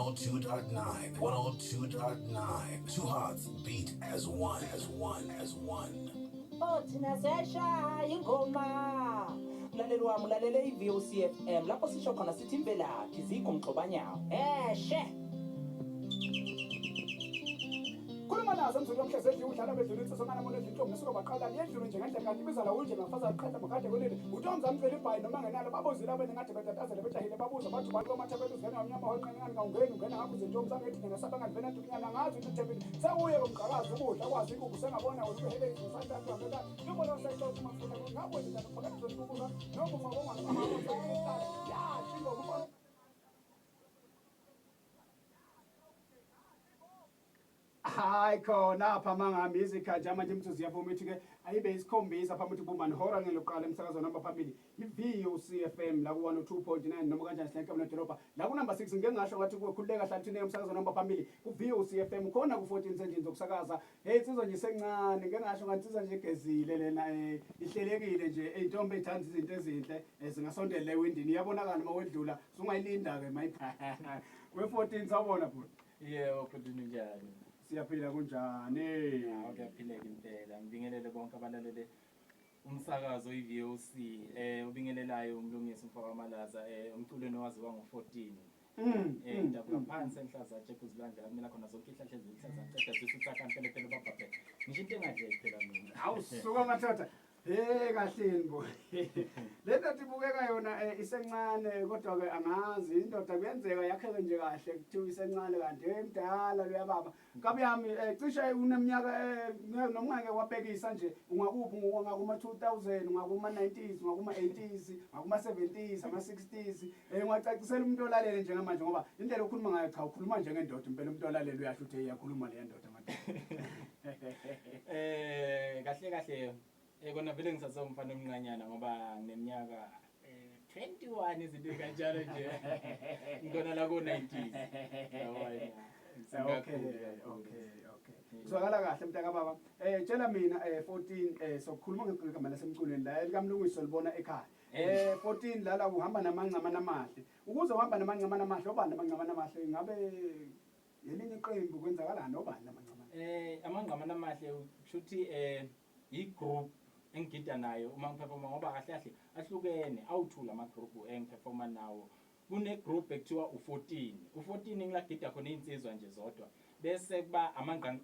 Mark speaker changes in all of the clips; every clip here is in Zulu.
Speaker 1: 102.9, 102.9. Two hearts beat as one, as one, as one.
Speaker 2: Oh thina siyayishaya ingoma. Mlaleli wami ulalele i-VOC FM lapho sisho khona sithi imvelaphi zikho mgxobanyawo. Eshe.
Speaker 3: Khuluma nazo mzulu wamhleze edliwe udlala bedlula insizwa ngana mona edla intombi nesuka baqala yedlule nje ngendlela kanti ibiza la unje ngafaza qhatha makade kwelele uNtombi zamcela ibhayi noma ngenalo babuzile abene ngathi betatazele bejahile babuza bathi ubani komathabela uzingena wamnyama honqene ngani kawungeni ungena ngakho izintombi zangethi ngena saba ngani vena dunyana ngazi ukuthi uthembile sewuye komgqakazi ukudla kwazi inkukhu sengabona wena ubuhele izosantatu wabeka njengoba usexoxa umafutha ngakwenza njalo phakathi zokubuka noma ungabonga noma yasho ingoma Hayi khona apha mangami izikhathi manje imthuzi ziyavuma ithi ke ayibe isikhombisa phambi ukuthi bumani hora ngelokuqala emsakazweni noma phambili i-VOC FM la ku-102.9 noma kanjani silenke nedolobha la ku-number 6 ngike ngasho ngathi kuwe khululeka hlala thina emsakazweni noma phambili ku-VOC FM khona ku-14 sendlini zokusakaza. Hey insizwa nje isencane ngike ngasho ngathi insizwa nje igezile lena ihlelekile nje intombi ethanda izinto ezinhle zingasondela ewindini iyabonakala uma wedlula sungayilinda ke mayipha we-14 sawubona bhuti.
Speaker 4: Yebo bhuti ninjani?
Speaker 3: Siyaphila kunjani?
Speaker 4: Hawu kuyaphileka impela. Ngibingelele bonke abalalele umsakazo i-VOC ubingelelayo uMlungisi umfaka Malaza umculweni owaziwa ngo-14. Ngidabuka phansi enhlazatshe kuzilwandle kumela khona zonke ihlahla eziluhlaza ceda sisutsaka mpelepele babhabhe. Ngisho into engadleki phela mina.
Speaker 3: Hawu suka madoda. Hey kahleni bo. Le ndoda ibukeka yona isencane kodwa ke angazi indoda kuyenzeka yakheke nje kahle kuthiwa isencane kanti hey mdala luyababa. Nkabi yami cishe uneminyaka noma ungeke wabhekisa nje ungakuphi ungakuma 2000 ungakuma 90s ungakuma 80s ungakuma 70s ama 60s ungacacisela umuntu olalele njengamanje ngoba indlela okhuluma ngayo cha ukhuluma njengendoda impela umuntu olalele uyasho ukuthi hey yakhuluma le ndoda madoda.
Speaker 4: Kahle kahle kona vele ngisasewumfana omncanyana ngoba ngineminyaka 21 izinto kanjalo nje. Ngikona la ko 90s. Yabona.
Speaker 3: Okay. Kuzwakala kahle mntaka baba. Tshela mina 14 sokukhuluma ngegama lasemculweni la elikamlungiso libona ekhaya. 14 lala uhamba namancamana amahle. Ukuze uhamba namancamana amahle obani amancamana amahle ngabe yelinye iqembu kwenzakalani obani lamancamana?
Speaker 4: Amangqamana amahle kushuthi i-group engigida nayo uma ngiperforma ngoba kahle kahle ahlukene awuthula ama group engiperforma nawo. Kune group ekuthiwa u14. U14 ngilagida khona izinsizwa nje zodwa. Bese kuba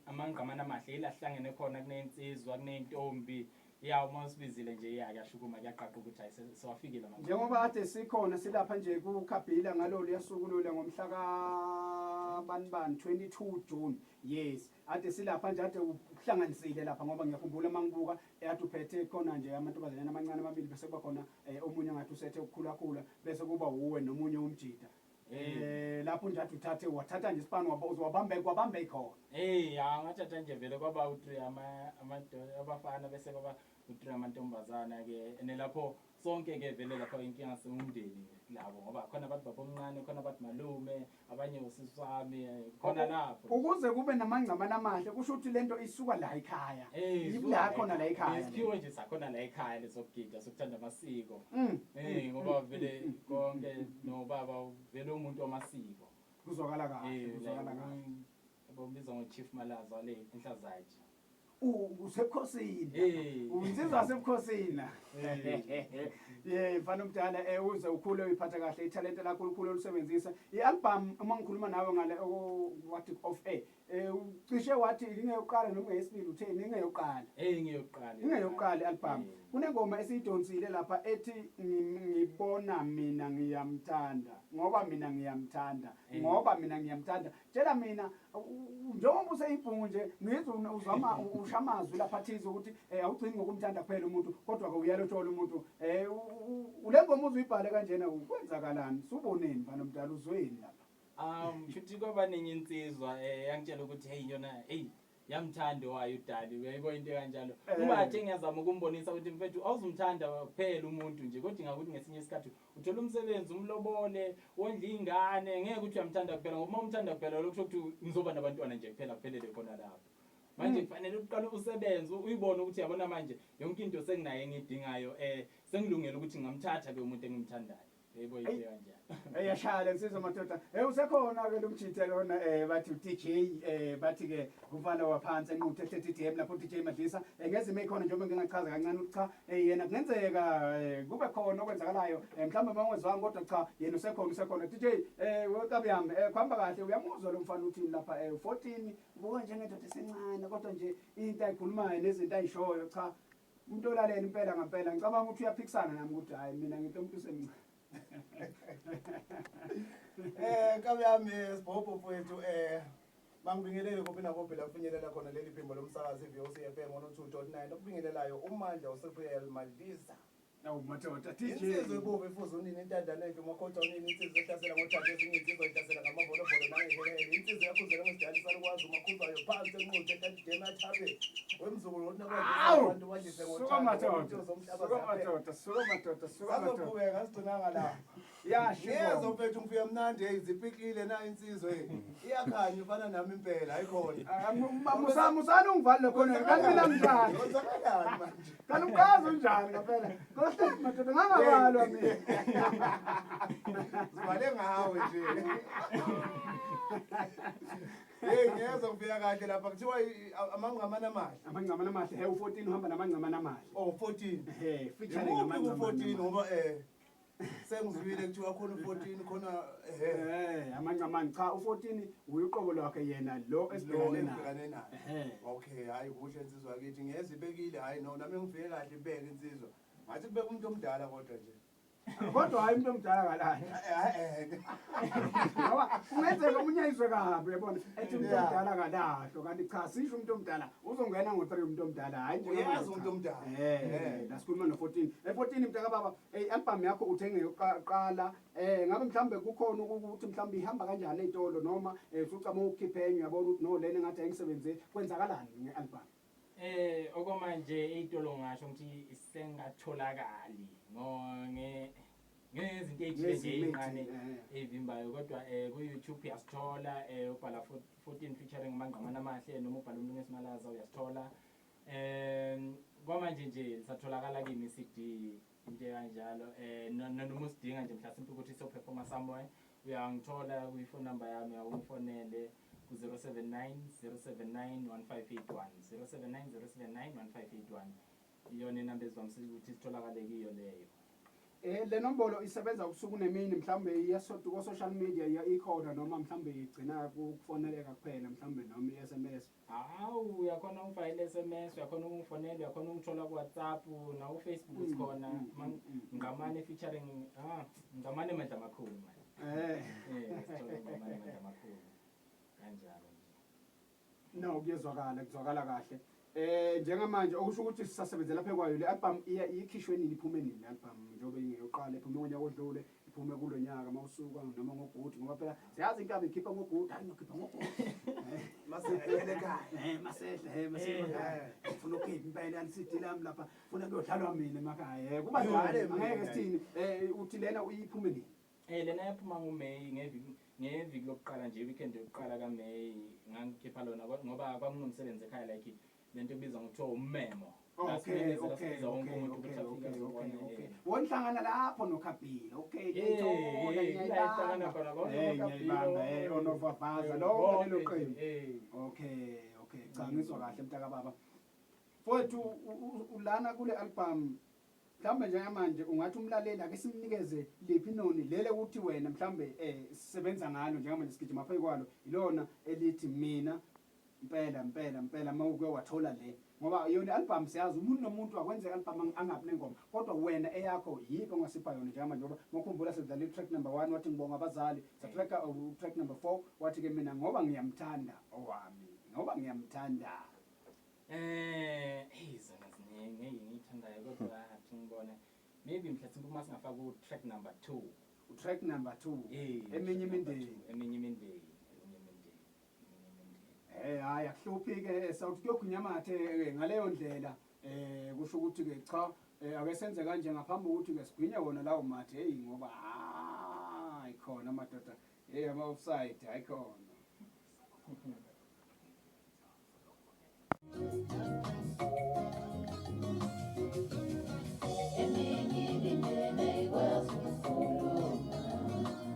Speaker 4: amangqamana amahle ilahlangene khona kunezinsizwa kunentombi. Ya uma usibizile nje ya kuyashukuma kuyaqaqa ukuthi hayi sewafikile amangqamana.
Speaker 3: Njengoba kade sikhona silapha nje kuKhabhila ngalolu yasukulula ngomhla ka bani bani 22 June. Yes. Ade silapha nje ade uhlanganisile lapha ngoba ngiyakhumbula mangibuka ade uphethe khona nje amantombazanyana amancane amabili bese kuba khona omunye ngathi usethe ukukhula khula bese kuba uwe nomunye umjida. Lapho nje ade uthathe wathatha nje isipani wabambe kwabambe ikhona.
Speaker 4: Ya ngathatha nje vele kwaba u3 ama abafana bese kwaba u3 amantombazana ke ene lapho sonke ke vele lapho inkinga singumndeni labo ngoba khona abantu babomncane khona abantu malume abanye usisi wami khona lapho.
Speaker 3: Ukuze kube namangcamana amahle kusho ukuthi lento isuka la ekhaya. La khona la ekhaya.
Speaker 4: Isiphiwe nje sakhona la ekhaya lesokugida sokuthanda amasiko. Ngoba vele konke nobaba vele umuntu wamasiko.
Speaker 3: Kuzwakala kahle, kuzwakala kahle.
Speaker 4: Bombiza ngo Chief Malaza wale enhlazatshe.
Speaker 3: Usebukhosini. Unsizwa sebukhosini. Mfana omdala uze ukhule uyiphatha kahle ithalente lakho ukhule ulisebenzise. I-album uma ngikhuluma nawe ngale wathi off air ucishe wathi ingeyokuqala noma ingeyesibili utheni ingeyokuqala.
Speaker 4: Ingeyokuqala.
Speaker 3: Ingeyokuqala i-album. Kunengoma esiyidonsile lapha ethi ngibona mina ngiyamthanda ngoba mina ngiyamthanda ngoba mina ngiyamthanda. Tshela mina njengoba useyibhungu nje ngizwe uzama usha amazwi lapha thize ukuthi awugcini ngokumthanda kuphela umuntu kodwa ke uyalotshola umuntu ule ngoma uzuyibhale kanjena kwenzakalani suboneni mfana omdala uzweni lapha.
Speaker 4: Futhi kwaba nenye insizwa yangitshela ukuthi hey yona hey yamthanda wayo udali uyayibona into kanjalo. Uma athe ngiyazama ukumbonisa ukuthi mfethu awuzumthanda kuphela umuntu nje kodwa ngakuthi ngesinye isikhathi uthola umsebenzi umlobole wondla ingane ngeke ukuthi uyamthanda kuphela ngoba uma umthanda kuphela lokho kusho ukuthi ngizoba nabantwana nje kuphela kuphelele khona lapho. Manje kufanele uqale usebenze uyibone ukuthi yabona manje yonke into senginayo engidingayo sengilungele ukuthi ngingamthatha ke umuntu engimthandayo. Yebo into kanjalo.
Speaker 3: Eyashaya le nsizwa madoda. Usekhona ke lo mjithe lona bathi uDJ bathi ke umfana waphansi enquthe ehleti DM lapho uDJ Madlisa ngezimo ekhona njengoba ngingachaza kancane ukuthi cha yena kungenzeka kube khona okwenzakalayo mhlawumbe uma ungezwanga kodwa cha yena usekhona usekhona DJ wekabi yami kuhamba kahle uyamuzwa lo mfana uthini lapha 14 ubuka njengendoda esencane kodwa nje into ayikhulumayo nezinto ayishoyo cha umuntu olalela impela ngampela ngicabanga ukuthi uyaphikisana nami ukuthi hayi mina nginto umuntu usemncane.
Speaker 5: Nkabi yami sibhobho mfowethu mangibingelele kuphi nakuphi la kufinyelela khona leli phimbo lomsakazi iVOC FM 102.9 okubingelelayo uMandla uCPL Madlisa.
Speaker 3: Awu madoda DJ.
Speaker 5: Insizwa ebovu ifuza unini intandane enhle umakhotha unini insizwa ehlasela ngothando ezinye insizwa ihlasela ngamavolovolo nangehelele insizwa yakhuzela ngesidali salukwazi umakhuzayo phansi enquthe entandideni athabe wemzukulu wothi
Speaker 3: Awu!
Speaker 5: abantu badlise
Speaker 3: Suka
Speaker 5: ngothando
Speaker 3: madoda.
Speaker 5: into zomhlaba
Speaker 3: Suka
Speaker 5: ziyaphela.
Speaker 3: madoda, suka madoda, suka madoda.
Speaker 5: Sazoqhubeka sigcinanga la.
Speaker 3: Yasho.
Speaker 5: Ngiyezwa mfethu ngifika mnandi hey zipikile na insizwa hey. Iyakhanya ufana nami impela hayikhona.
Speaker 3: Musa musana ungivalile khona kanti mina nginjani?
Speaker 5: Kwenzakalani manje?
Speaker 3: Kanti umkazi unjani ngempela? Kohle madoda ngangabalwa mina.
Speaker 5: Sivale ngawe nje. Hey ngiyezwa ngifika kahle lapha kuthiwa amangqamana amahle.
Speaker 3: Amangqamana amahle, he u14 uhamba namangqamana amahle.
Speaker 5: Oh 14.
Speaker 3: He featuring
Speaker 5: Imuphi
Speaker 3: amangqamana.
Speaker 5: ku-14 ngoba sengizwile kuthiwa khona u-14 khona
Speaker 3: Amangqamana cha u14 uyuqobo lwakhe yena lo
Speaker 5: lo
Speaker 3: esibhekane naye.
Speaker 5: ebhekane naye. Okay hayi kuhle insizwa yakithi ngiyezwa ibekile hayi no nami ngifike kahle ibeke insizwa. Ngathi kubeka umuntu omdala kodwa nje.
Speaker 3: Kodwa hayi umuntu omdala kalahle. Ngoba kungenzeka omunye ayizwe kabi uyabona ethi umuntu
Speaker 5: Yeah.
Speaker 3: omdala kalahlo kanti cha sisho umuntu omdala uzongena ngo3 umuntu omdala hayi nje
Speaker 5: Uyazi umuntu omdala.
Speaker 3: La sikhuluma no14. E14 mntaka baba album yakho uthenge yokuqala ngabe mhlambe kukhona ukuthi mhlambe ihamba kanjani ezitolo noma usucama ukukhipha enye uyabona ukuthi no lena ngathi ayingisebenzi kwenzakalani ngealbum?
Speaker 4: Okwamanje ey'tolo ngasho ukuthi isengatholakali ngezinto ey'thile nje
Speaker 3: Ngezimo
Speaker 4: ey'ncane
Speaker 3: ey'thile,
Speaker 4: ey'vimbayo kodwa ku-YouTube uyasithola ubhala 14 featuring amangqamana amahle noma ubhala uMlungisi Malaza uyasithola. Kwamanje nje lisatholakala kimi i-CD into ekanjalo noma usidinga nje mhlasimpe ukuthi siyoperforma somewhere uyangithola kwi-phone number yami awungifonele ku-079 079 1581 079 079 1581 iyona inamba ezivamise ukuthi sitholakale kiyo leyo.
Speaker 3: Le nombolo isebenza ubusuku nemini mhlambe iyasoda ko social media ikhona noma mhlambe igcina ukufoneleka kuphela mhlambe noma i-SMS.
Speaker 4: Hawu uyakhona ungifakele i-SMS, uyakhona ukungifonela, uyakhona ukungithola ku-WhatsApp naku-Facebook sikhona. Ngqamane featuring Ngqamane Mandla Amakhulu manje. Sithola Ngqamane Mandla Amakhulu. Kanjalo nje.
Speaker 3: No kuyezwakala, kuzwakala kahle. Njengamanje okusho ukuthi sisasebenzela phe kwayo le album ikhishwe nini iphume nini le album njengoba ingeyoqala iphume ngonyaka odlule iphume kulonyaka mawusuka noma ngoGudi ngoba phela siyazi inkabi ikhipha ngoGudi hayi nokhipha ngoGudi.
Speaker 5: Masehle ekhaya.
Speaker 3: Masehle masehle ekhaya. Ufuna ukukhipha impela CD lami lapha ufuna kuyodlalwa mina emakhaya. Kuba njalo angeke sithini uthi lena uyiphume nini?
Speaker 4: Lena yaphuma ngoMay ngeviki lokuqala nje weekend yokuqala kaMay ngangikhipha lona ngoba kwakunomsebenzi ekhaya like lento ebizwa ngokuthiwa ummemo.
Speaker 3: Wonhlangana lapho noKhabile. Okay, ngiyayithola ngiyayibamba onovabaza lonke lelo qembu. Okay, okay. Cha ngizwa kahle mntaka baba. Mfowethu ulana kule album mhlambe njengamanje ungathi umlaleli ake simnikeze liphi inoni lele ukuthi wena mhlambe sisebenza ngalo njengamanje sigijima phezu kwalo ilona elithi mina impela impela impela mawuke wathola le ngoba yona album siyazi umuntu nomuntu akwenze album angabi nengoma kodwa wena eyakho yiphi ongasipha yona njengamanje ngoba ngokhumbula sidlala i-track number 1 wathi ngibonga abazali satracka track number 4 wathi ke mina ngoba ngiyamthanda owami ngoba ngiyamthanda.
Speaker 4: Zona ziningi engiyithandayo kodwa athi ngibone maybe mhlawumbe uma singafaka u-track number 2.
Speaker 3: U-track number 2. Eminye imindeni.
Speaker 4: Eminye imindeni.
Speaker 3: Hayi akuhluphi ke sawuthi kuyogwinya amathe ngaleyo ndlela kusho ukuthi ke cha ake senze kanje ngaphambi ukuthi ke sigwinye wona lawo mathe hey ngoba hayi khona madoda hey ama offside hayi khona.
Speaker 6: Eminye imindeni ayikwazi ukukhuluma.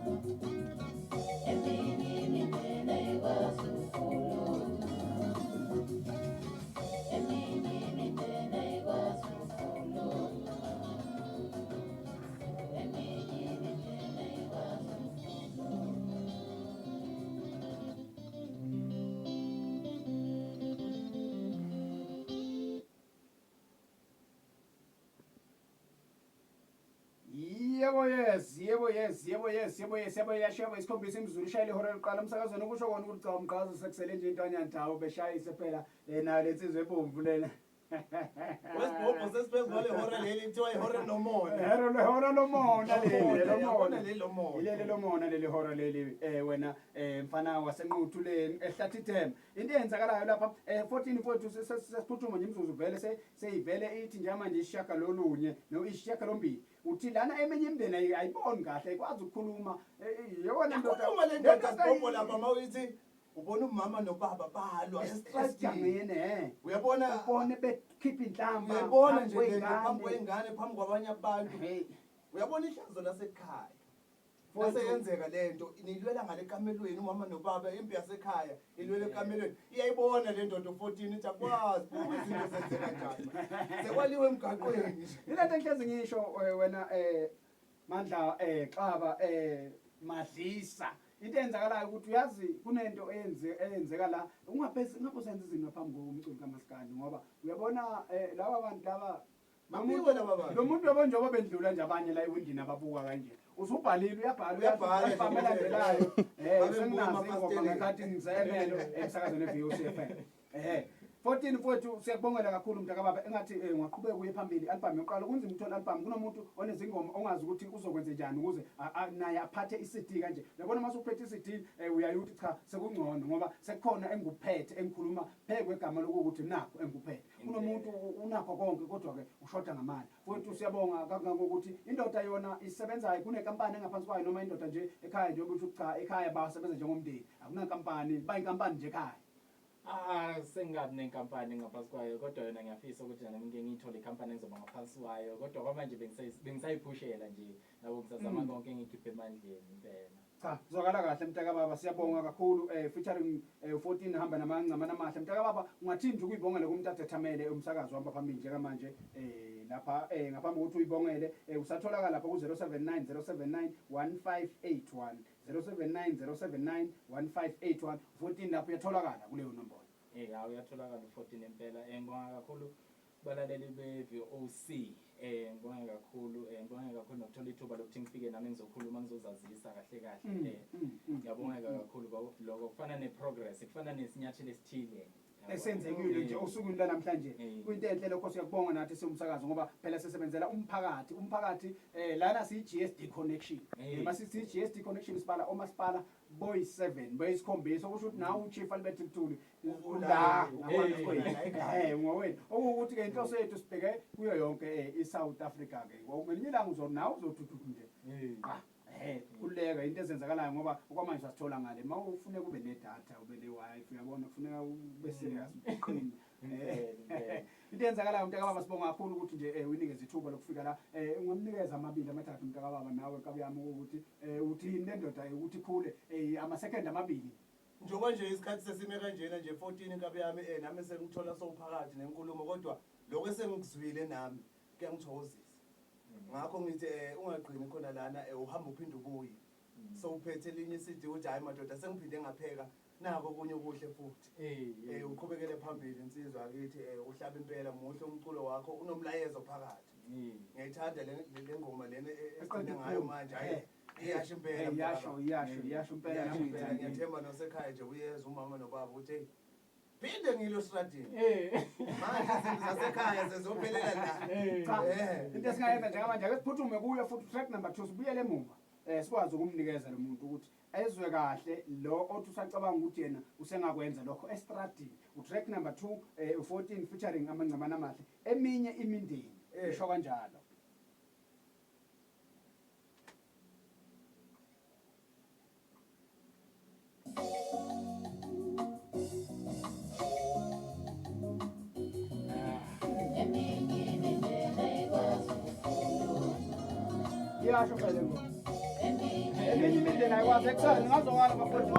Speaker 3: Yebo yes, yebo yes, yebo yes, yebo yes, yebo isikhombisa imizulu ishayile ihora lokuqala emsakazweni okusho kona ukuthi cha umqhazo sekusele nje intwanyana ndawo beshayise phela nayo lensizwe ebomvu lena.
Speaker 5: Wesibhobho sesiphezu kwale hora leli kuthiwa ihora lomona.
Speaker 3: Hora lomona leli,
Speaker 5: Lomona,
Speaker 3: lomona.
Speaker 5: yabona leli lomona.
Speaker 3: Ileli lomona leli hora leli wena mfana waseNquthu leni ehlathi Dam. Into eyenzakalayo lapha 14 mfowethu sesiphuthuma nje imizuzu vele seyivele ithi nje manje ishaka lolunye no ishaka lombili. Uthi lana eminye imindeni ayiboni kahle ayikwazi ukukhuluma yona ndoda.
Speaker 5: Yakhuluma le ndoda sibhobho lapha mawuyithi ubona umama nobaba balwa estradini.
Speaker 3: Esigangeni
Speaker 5: Uyabona
Speaker 3: ubone bekhipha inhlamba.
Speaker 5: Uyabona nje
Speaker 3: phambi
Speaker 5: lento phambi
Speaker 3: kwey'ngane.
Speaker 5: kwey'ngane phambi kwabanye abantu.
Speaker 3: Hey.
Speaker 5: Uyabona ihlazo lasekhaya.
Speaker 3: Mfowethu.
Speaker 5: Naseyenzeka lento nilwela ngale kamelweni umama nobaba impi yasekhaya ilwela ekamelweni. Iyayibona le ndoda u14 ithi akwazi buka izinto zenzeka njani. Sekwaliwe emgaqweni nje.
Speaker 3: Ilento enhlezi ngisho wena Mandla Xaba Madlisa. Into eyenzakalayo ukuthi uyazi kunento eyenzeka la ungaphezi ngabe usenza izinto phambi komculo kaMaskandi ngoba uyabona laba bantu laba
Speaker 5: Bapiwe laba bantu.
Speaker 3: Lo muntu yabo njengoba bendlula nje abanye la ewindini ababuka kanje. Usubhalile uyabhala
Speaker 5: Uyabhala nje.
Speaker 3: uyabhala elandelayo.
Speaker 5: Babe
Speaker 3: Senginazo
Speaker 5: mbuka
Speaker 3: ingoma
Speaker 5: emafasiteleni.
Speaker 3: ngekhathi ngisemelo emsakazweni we-VOC FM. 14 mfowethu siyakubongela kakhulu mntakababa engathi ungaqhubeka uye phambili album yokuqala kunzima ukuthola album kunomuntu onezingoma ongazi ukuthi uzokwenze njani ukuze naye aphathe i-CD kanje. Uyabona uma usuphethe i-CD uyaye uthi cha sekungcono ngoba sekukhona engikuphethe engikhuluma phezu kwegama lokuthi nakho engikuphethe. Kunomuntu unakho konke kodwa ke ushoda ngamali. Mfowethu siyabonga kangangokuthi indoda yona isebenzayo kunenkampani engaphansi kwayo noma indoda nje ekhaya nje ukuthi cha ekhaya basebenza njengomndeni. Akunankampani, bayinkampani nje ekhaya.
Speaker 4: Sengingabi nenkampani ngaphansi kwayo kodwa yona ngiyafisa ukuthi nami ngike ngiyithole ikhampani engizoba ngaphansi kwayo kodwa kwamanje bengisayiphushela nje yabo ngisazama konke engikhiphe emandleni impela.
Speaker 3: Cha, zwakala kahle mntakababa siyabonga kakhulu featuring 14 hamba namangcamana amahle. Mntakababa ungathini nje ukuyibongela kumuntu athamele umsakazo wahamba phambili njengamanje lapha ngaphambi kokuthi uyibongele usatholakala lapha ku 079 079 1581 079 079 1581 14 lapho uyatholakala kuleyo nombolo.
Speaker 4: Hawu uyatholakala u14 impela. Ngibonga kakhulu balaleli be-VOC. Ngibonga kakhulu ngibonga kakhulu nokuthola ithuba lokuthi ngifike nami ngizokhuluma ngizozazisa kahle kahle. Ngiyabonga kakhulu lokho kufana ne-progress kufana nesinyathelo esithile
Speaker 3: esenzekile nje osukwini lwanamhlanje. Kuyinto enhle lokho siyakubonga nathi siwumsakazo ngoba phela sisebenzela umphakathi. Umphakathi lana siyi GSD connection. Masithi GSD connection sibala omasipala boy 7 boyisikhombisa okusho ukuthi nawe uChief Albert Luthuli la ngaphansi kwethu. Ngowenu. Okuwukuthi ke inhloso yethu sibheke kuyo yonke iSouth Africa ke. Ngelinye ilanga uzonawe uzothuthuka nje. Kuleka into ezenzakalayo ngoba okwamanje sasithola ngale mawufune kube ne data ube ne wifi uyabona kufuneka ube serious uqine. Into eyenzakalayo mntakababa sibonga kakhulu ukuthi nje uyinikeze ithuba lokufika la. Ungamnikeza amabili amathathu mntakababa nawe nkabi yami ukuthi uthini le ndoda ukuthi ikhule ama second amabili.
Speaker 5: Njengoba nje isikhathi sesime kanjena nje 14 nkabi yami nami sengithola sowuphakathi nenkulumo kodwa lokho esengikuzwile nami kuyangithokozisa. Ngakho ngithi ungagqini khona lana uhamba uphinde ubuye. Sowuphethe elinye iCD uthi hayi madoda sengiphinde ngapheka nako okunye okuhle futhi. Uqhubekele phambili insizwa akithi uhlaba impela muhle umculo wakho unomlayezo phakathi. Ngiyayithanda le ngoma lena esigcine ngayo manje hayi iyasho impela.
Speaker 3: Iyasho impela nami ngiyithanda.
Speaker 5: Ngiyathemba nosekhaya nje uyeza umama nobaba uthi hey phinde ngilo estradini. Manje izinto zasekhaya sezophelela la.
Speaker 3: Cha, into esingayenza njengamanje ake siphuthume kuyo futhi track number 2 sibuyele emuva. Sikwazi ukumnikeza lo muntu ukuthi ezwe kahle lo othi usacabanga ukuthi yena usengakwenza lokho estradini. Utrack number 2 u14 featuring amangcamana amahle eminye imindeni isho kanjalo. Iyasho phela ngo. Eminye imindeni ayikwazi ekuseni ngazokala bafowethu.